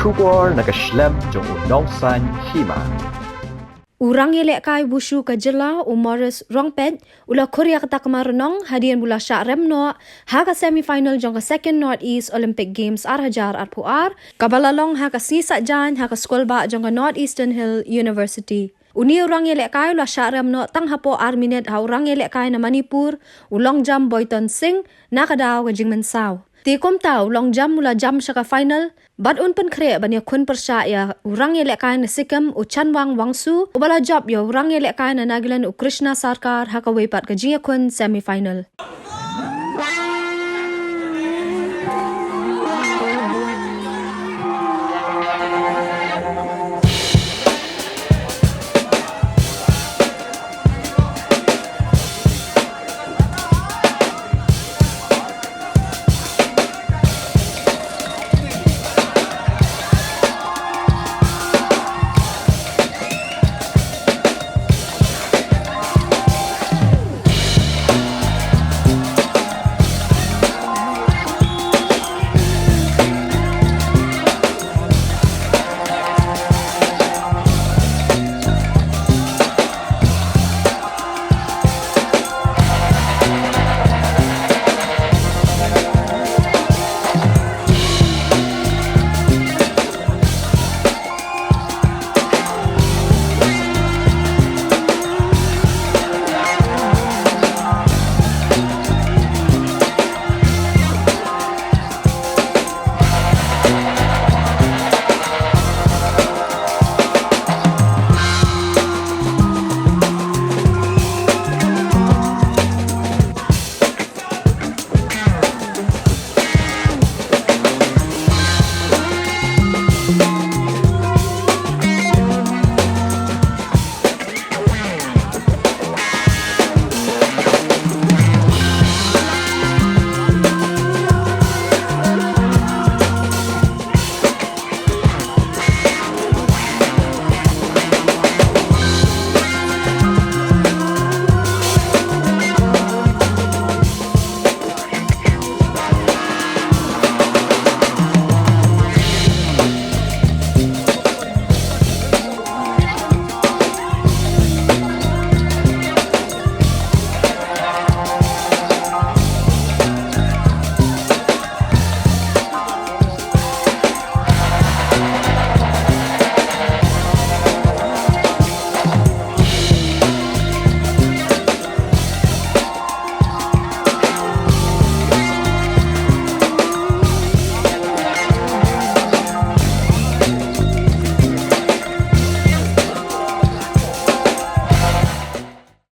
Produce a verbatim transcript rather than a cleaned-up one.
Khubor na ka shlem jong u Nongsaiñ Hima. U rangïalehkai wushu ka jylla u Maurice Rongpeit u la khur ïa ka takma rnong hadien ba u la shah rem noh ha ka semi final jong ka second North East Olympic Games ar hajar arphew ar, kaba la long ha ka sngi Saitjaiñ ha ka skulbah jong ka North Eastern Hill University. Une u rangïalehkai u la shah rem noh tang hapoh ar minit ha u rangïalehkai na Manipur, u longjam Boyton Singh, na ka daw ka jingmynsaw. Te kumta u longjam u la jam sha ka final, bad un pynkhreh ban ïakhun pyrshah ïa u rangïalehkai na Sikkim u Chanwang Wangsu, uba la jop ïa u rangïalehkai na Nagaland u Krishna Sarkar ha kawei pat ka jingïakhun semi final.